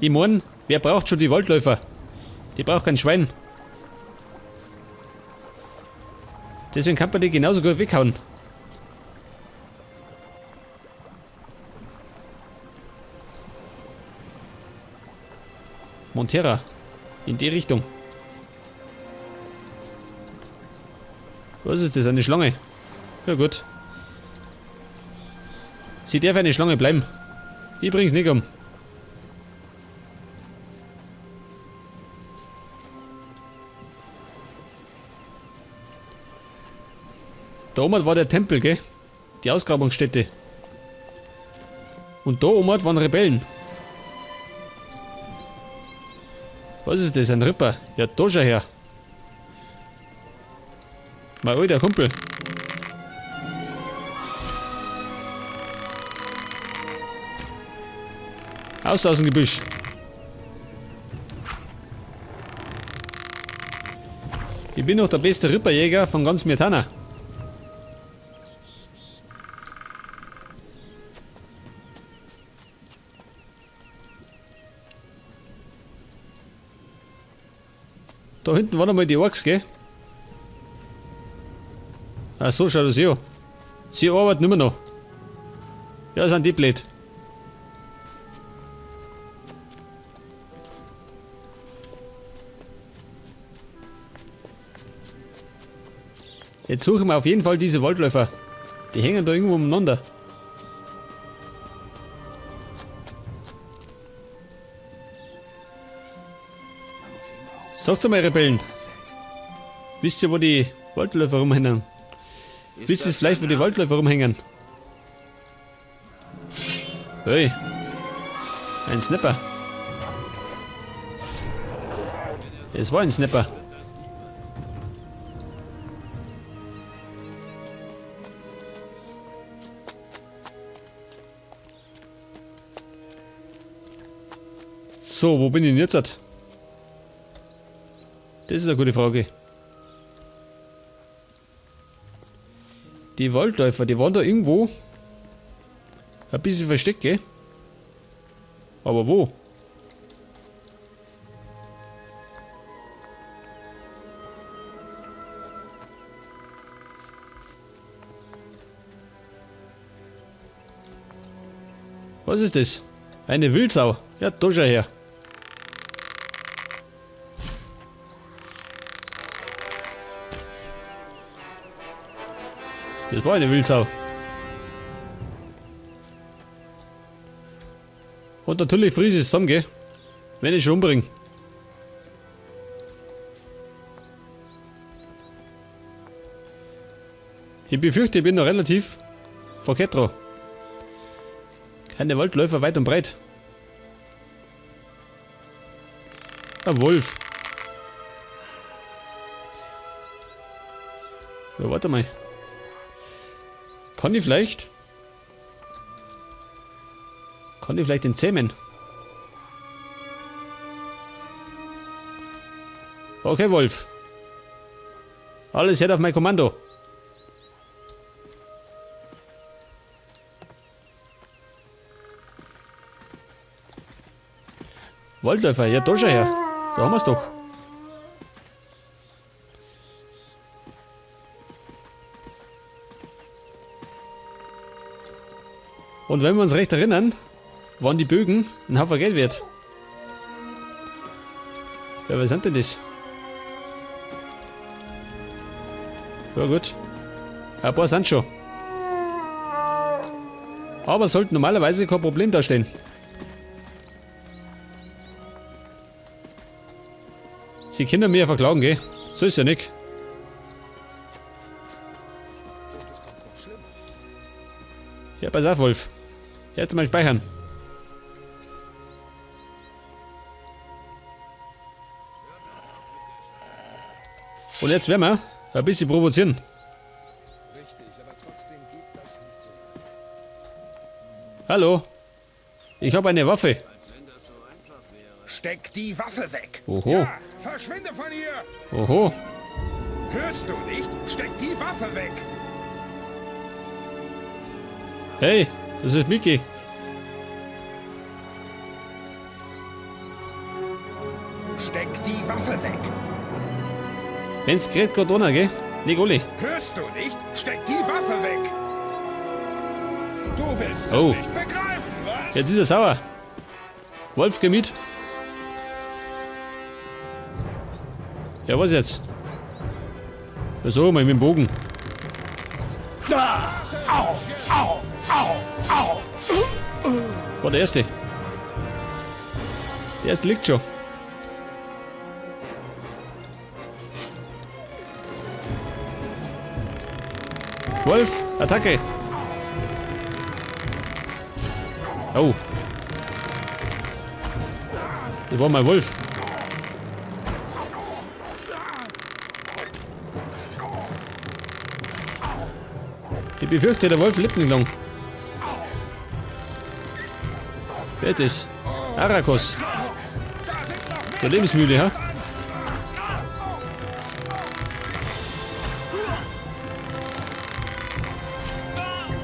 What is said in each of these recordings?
Ich mein, wer braucht schon die Waldläufer? Die braucht kein Schwein. Deswegen kann man die genauso gut weghauen. Montera. In die Richtung. Was ist das? Eine Schlange? Ja gut. Sie darf eine Schlange bleiben. Ich bring's nicht um. Da oben war der Tempel, gell? Die Ausgrabungsstätte. Und da oben waren Rebellen. Was ist das? Ein Ripper? Ja, da schau her. Mein alter Kumpel. Aus aus dem Gebüsch. Ich bin noch der beste Ripperjäger von ganz Myrtana. Da hinten waren einmal die Orks, gell? Ah, so schaut das ja. Sie arbeiten immer noch. Ja, sind die blöd. Jetzt suchen wir auf jeden Fall diese Waldläufer. Die hängen da irgendwo umeinander. Sagt's einmal, Rebellen. Wisst ihr, wo die Waldläufer rumhängen? Wisst ihr vielleicht, wo die Waldläufer rumhängen? Hey. Ein Snapper. Es war ein Snapper. So, wo bin ich denn jetzt? Das ist eine gute Frage. Die Waldläufer, die waren da irgendwo ein bisschen versteckt, gell? Aber wo? Was ist das? Eine Wildsau. Ja, da schau her. Das war eine Wildsau. Und natürlich friss ich es zusammen, gell? Wenn ich schon umbringe. Ich befürchte, ich bin noch relativ verkehrt dran. Keine Waldläufer weit und breit. Ein Wolf. Ja, warte mal. Kann ich vielleicht? Kann ich vielleicht den zähmen? Okay, Wolf. Alles hört auf mein Kommando. Waldläufer, ja da schau her. Da haben wir's doch. Und wenn wir uns recht erinnern, waren die Bögen ein Haufen Geld wert. Ja, was sind denn das? Ja gut. Ein paar sind schon. Aber sollten normalerweise kein Problem darstellen. Sie können mir ja verklagen, gell? So ist ja nicht. Ja, pass auf, Wolf. Jetzt mal speichern. Und jetzt werden wir ein bisschen provozieren. Hallo. Ich habe eine Waffe. Steck die Waffe weg. Oho. Ja, verschwinde von hier. Oho. Hörst du nicht? Steck die Waffe weg. Hey, das ist Mickey. Steck die Waffe weg. Wenn's gerät grad einer, gell? Nicht alle. Hörst du nicht? Steck die Waffe weg. Du willst es Oh. nicht begreifen, was? Jetzt ist er sauer. Wolf, geh mit. Ja, was jetzt? Ja, so, mal mit dem Bogen. War der erste. Der erste liegt schon. Wolf, Attacke! Oh. Das war mein Wolf. Ich befürchte, der Wolf lebt nicht lang. Wer ist das? Arakos. Zur Lebensmühle, ha?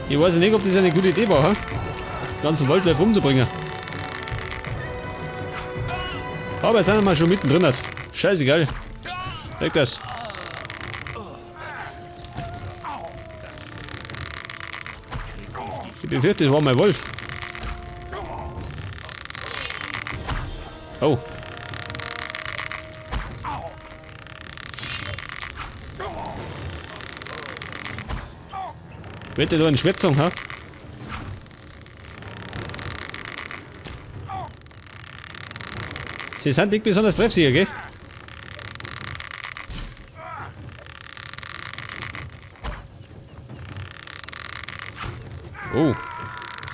Ich weiß nicht, ob das eine gute Idee war, ha? Den ganzen Waldläufer umzubringen. Aber jetzt sind wir schon mittendrin. Scheißegal. Weg das. Ich befürchte, das war mein Wolf. Oh. Wird der da einen Schwätzung, ha? Sie sind nicht besonders treffsicher, gell? Oh.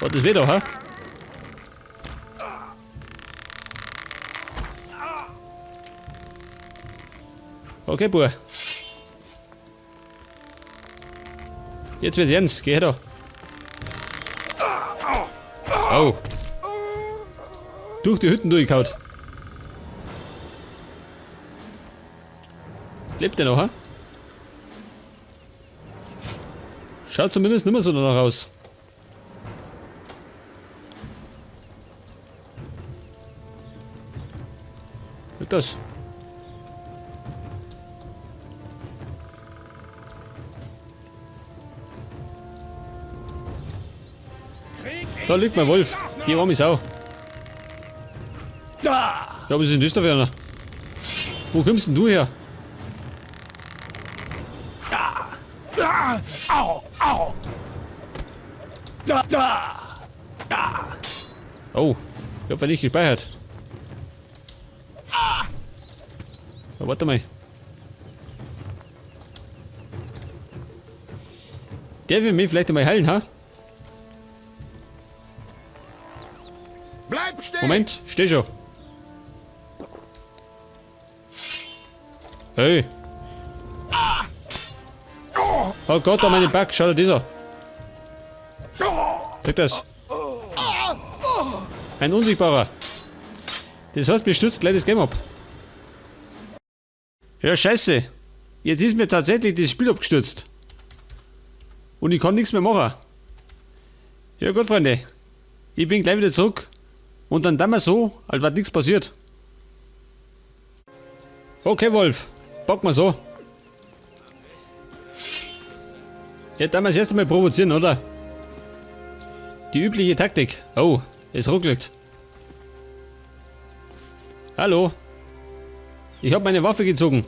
Hat das weh da, ha? Okay, Bub. Jetzt wird's ernst. Geh her da. Oh. Durch die Hütten durchgehaut. Lebt der noch, ha? Schaut zumindest nicht mehr so danach aus. Was ist das? Da liegt mein Wolf. Die arme Sau. Ja, was ist denn das da für einer? Wo kommst denn du her? Oh, ich hab nicht gespeichert. Ja, warte mal. Der will mich vielleicht einmal heilen, ha? Bleib stehen! Moment, steh schon. Hey. Oh Gott, da meine Back, schau dir das an. Krieg das. Ein Unsichtbarer. Das heißt, mir stürzt gleich das Game ab. Ja, scheiße. Jetzt ist mir tatsächlich das Spiel abgestürzt. Und ich kann nichts mehr machen. Ja gut, Freunde. Ich bin gleich wieder zurück. Und dann tun wir so, als wäre nichts passiert. Okay, Wolf. Pack mal so. Ja, dann wir das erste Mal provozieren, oder? Die übliche Taktik. Oh, es ruckelt. Hallo. Ich hab meine Waffe gezogen.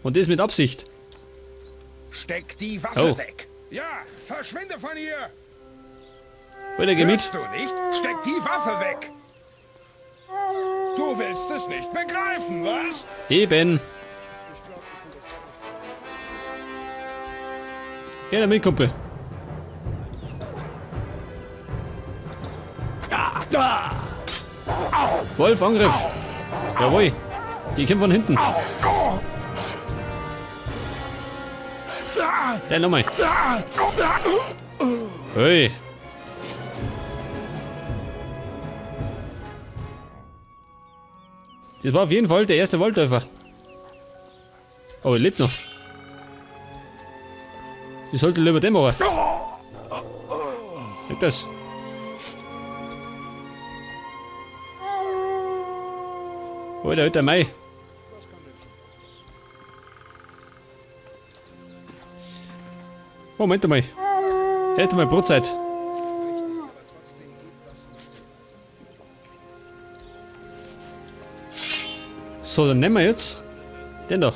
Und das mit Absicht. Steck die Waffe Oh. weg. Ja, verschwinde von hier. Alter, geh mit. Hörst du nicht? Steck die Waffe weg. Du willst es nicht begreifen, was? Eben. Ja, damit, Kumpel. Wolf, Angriff. Jawohl. Ich komm von hinten. Der nochmal. Hey. Das war auf jeden Fall der erste Waldläufer. Oh, er lebt noch. Ich sollte lieber den machen. Leg das. Alter, alter Mai. Moment einmal. Erst einmal Brotzeit. So, dann nehmen wir jetzt den da.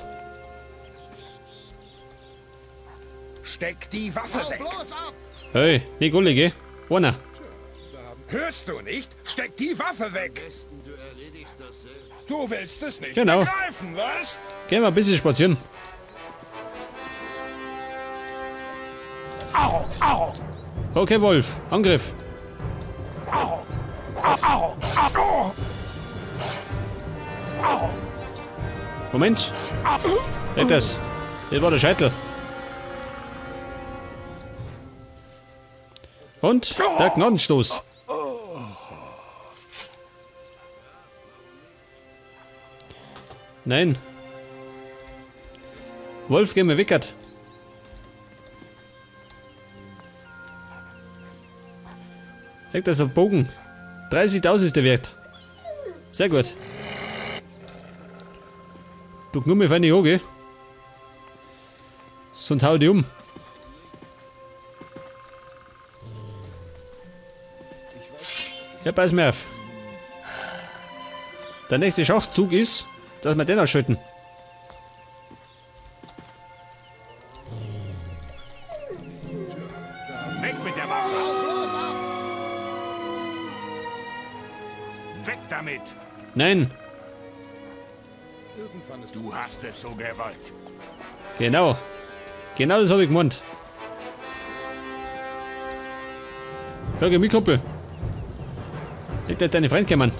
Steck die Waffe weg! Hey, nicht alle, gell? Einer. Hörst du nicht? Steck die Waffe weg! Du willst es nicht Genau. begreifen, was? Gehen wir ein bisschen spazieren. Au, au, Okay, Wolf. Angriff. au, au, au, au. Moment. Leg das. Das war der Scheitel. Und der Gnadenstoß. Nein. Wolf, geh mir weg. Leg das ein Bogen. 30.000 ist der wert. Sehr gut. Du Gnumme feine Joge. Sonst hau ich dich um. Ja, pass mir auf. Der nächste Schachzug ist, dass wir den ausschalten. Weg mit der Waffe! Weg damit! Nein, Du hast es so gewollt. genau. Genau das habe ich gemeint. Hör, geh mit, Kumpel. Leg dir deine Freund kommen.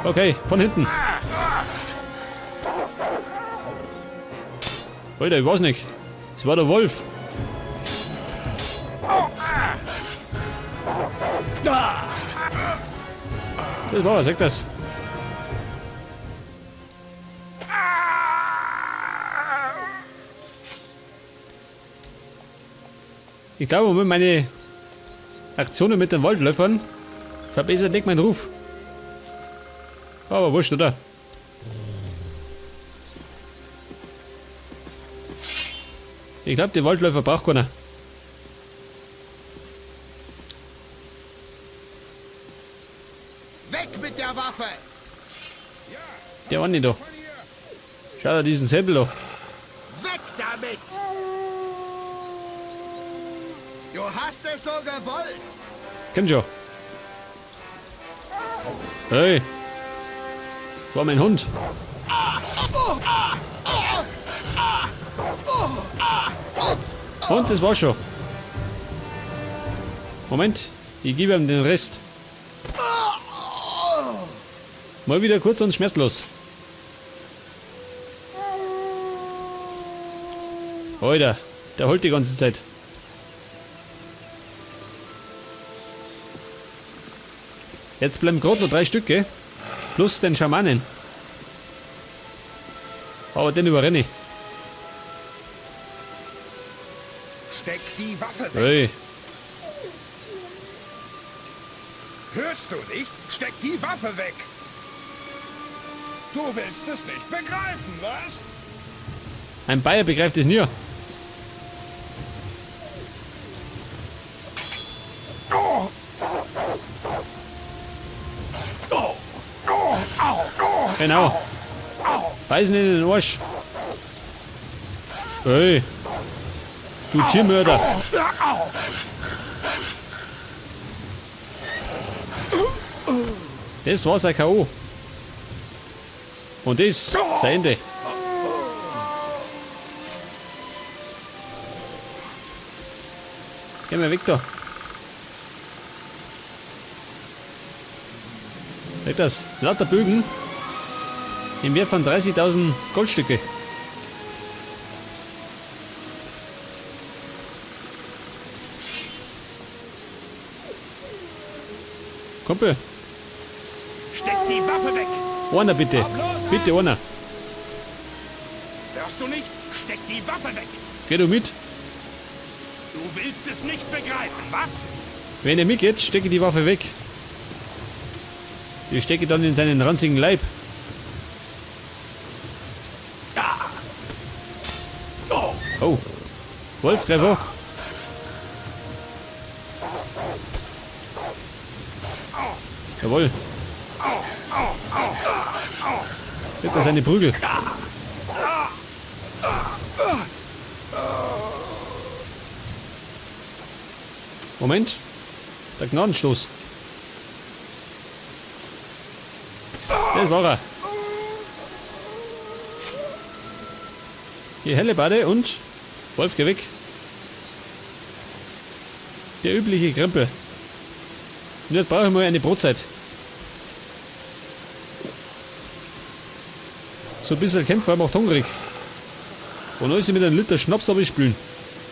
Okay, von hinten. Alter, ich weiß nicht. Es war der Wolf. Das war er, sag das. Ich glaube, wenn meine Aktionen mit den Waldläufern verbessert nicht meinen Ruf. Aber wurscht, oder? Ich glaube, die Waldläufer braucht keiner. Weg mit der Waffe! Der war nicht da. Schau dir diesen Säbel da. Weg damit! Du hast es so gewollt! Komm schon. Hey. War mein Hund. Und das war schon. Moment, ich gebe ihm den Rest. Mal wieder kurz und schmerzlos. Alter, der holt die ganze Zeit. Jetzt bleiben gerade noch 3 Stück, gell? Plus den Schamanen. Aber den überrenne ich. Steck die Waffe weg. Hey. Hörst du nicht? Steck die Waffe weg. Du willst es nicht begreifen, was? Ein Bayer begreift es nie. Oh. Oh. Oh. Au. Oh. Genau. Beißen in den Arsch. Hey. Du Tiermörder. Das war sein K.O. Und das sein Ende. Geh mal weg da. Weg das. Lauter Bögen. Im Wert von 30.000 Goldstücke. Kumpel. Steck die Waffe weg. Einer bitte. Bitte einer. Hörst du nicht? Steck die Waffe weg. Geh du mit. Du willst es nicht begreifen, was? Wenn er mitgeht, stecke ich die Waffe weg. Die stecke ich dann in seinen ranzigen Leib. Oh. Wolf, greif an. Jawohl. Kriegt er seine Prügel. Moment. Der Gnadenstoß. Das war er. Die Hellebarde und Wolf, geh weg. Der übliche Krempel. Und jetzt brauche ich mal eine Brotzeit. So ein bisschen Kämpfer macht hungrig. Und alles mit einem Liter Schnaps habe ich spülen.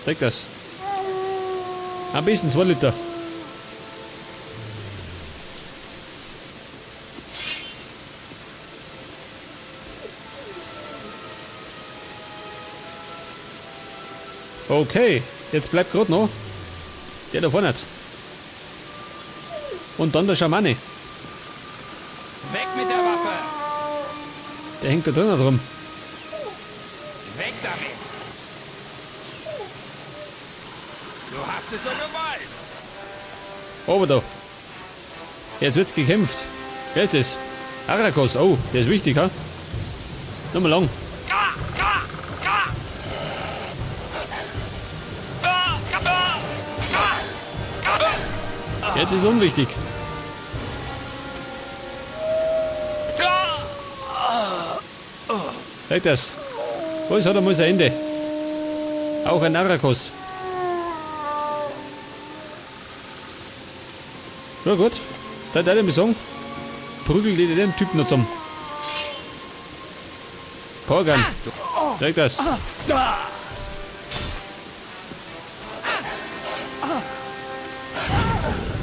Direkt das. Am besten 2 Liter. Okay, jetzt bleibt grad noch der da vorne. Und dann der Schamane. Weg mit der Waffe! Der hängt da drinnen drum. Weg damit! Du hast es so gewollt! Aber da. Jetzt wird gekämpft. Wer ist das? Arakos. Oh, der ist wichtig, ha? Nochmal lang. Jetzt ist unwichtig. Weg das. Alles hat einmal sein Ende. Auch ein Arakos. Ja gut. Da hat er mir sagen, prügelt die den Typen noch zusammen. Porgan. Weg das.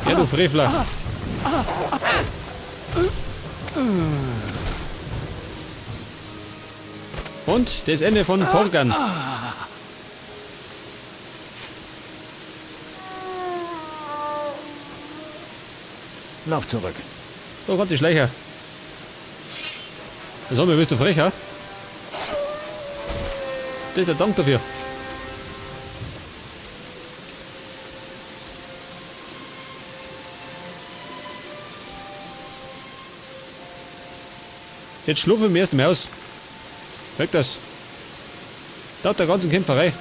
Ja, du Frevler. Und das Ende von Porgan. Lauf zurück. Oh Gott, die Schleicher. Was haben wir, bist du frecher? Das ist der Dank dafür. Jetzt schlafen wir erst im Haus. Weg das. Laut der ganzen Kämpferei.